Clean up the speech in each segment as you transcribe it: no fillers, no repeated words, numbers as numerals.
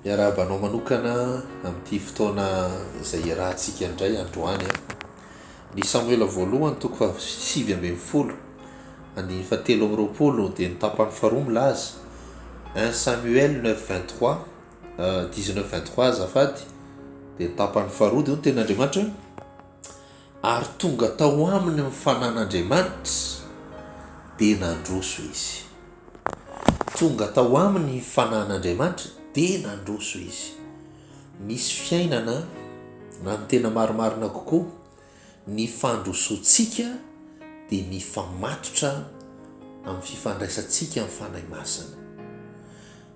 Miarahaba anao manokana amin'ity fotoana izay iarahantsika indray androany. Ny Samoela voalohany toko faha 19 andininy faha 23 dia ny tapany faharoa milaza, Un Samuel neuf 23, 19 23 azafady, dia ny tapany faharoa dia hoy ny tenin'Andriamanitra hoe, Ary tonga tao aminy ny fanan'Andriamanitra, dia nandroso izy. Tonga tao aminy ny fanan'Andriamanitra, dia nandroso izy. Misy fiainana, na ny tena marimarina kokoa, ny fandrosoantsika dia mifamatotra amin'ny fifandraisantsika amin'ny Fanahy Masina.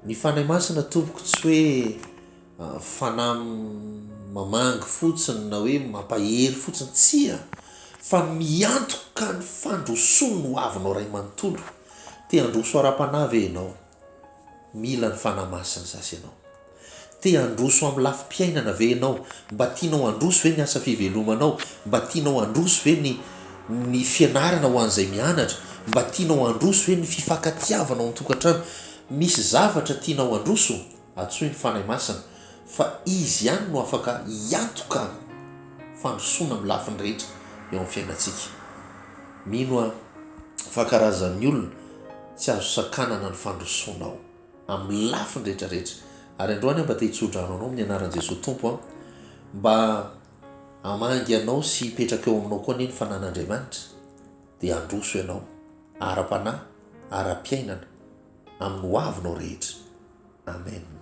Ny Fanahy Masina tompoko tsy hoe Fanahy mamangy fotsiny na hoe mampahery fotsiny, tsia, fa miantoka ny fandrosoany ny hoavinao ray manontolo. Te handroso ara-panahy ve ianao? Mila ny Fanahy Masina sasy ianao. Te handroso amin'ny lafim-piainana ve ianao? Mba tianao handroso ve ny asa fivelomanao? Mba tianao handroso ve ny ny fianarana ho an'izay mianatra? Mba tianao handroso ve ny fifankatiavana ao an-tokantrano? Misy zavatra tianao handroso? Antsoy ny Fanahy Masina fa Izy ihany no afaka hiantoka fandrosoana amin'ny lafiny rehetra eo amin'ny fiainantsika. Mino aho fa karazan'ny olona tsy azo sakanana ny fandrosoanao amin'ny lafiny rehetra rehetra. Ary androany aho mba te hitsodrano anao amin'ny anaran'i Jesoa Tompo an, mba hamangy anao sy hipetraka eo aminao koa anie ny Fanahin'Andriamanitra dia handroso ianao ara-panahy, ara-piainana, amin'ny hoavinao rehetra. Amen.